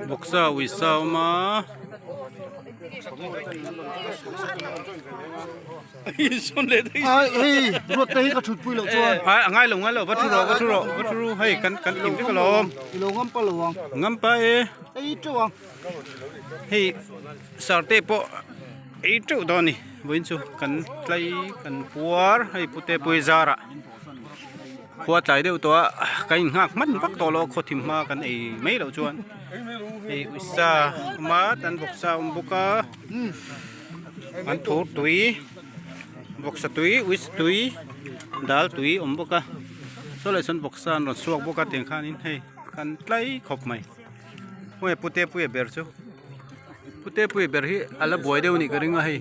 Vawksa uisa a awm a. A ngai lo ngai lo va thu rawh va thu rawh va thu ru hei kan kan kim vek alawm ngam pa e hei sarte pawh ei teuh dawn a ni vawiin chu kan tlai kan puar hei pute pui zarah khua tlai deuh tawh a kan innghak hman vak tawh lo a khaw thim hma kan ei mai loh chuan hei uisa a awm a tan vawksa a awm bawk a. An thur tui vawksa tui uisa tui dal tui awm bawk a saw leh sawn vawksa an rawn chhuak bawk a tiang khanin hei kan tlai khawp mai hmui pute puia ber chu pute puia ber hi a la buai deuh a nih ka ring a hei.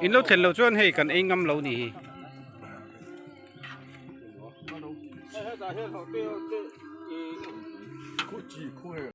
In lo thlen loh chuan hei kan ei ngam lo ni hi.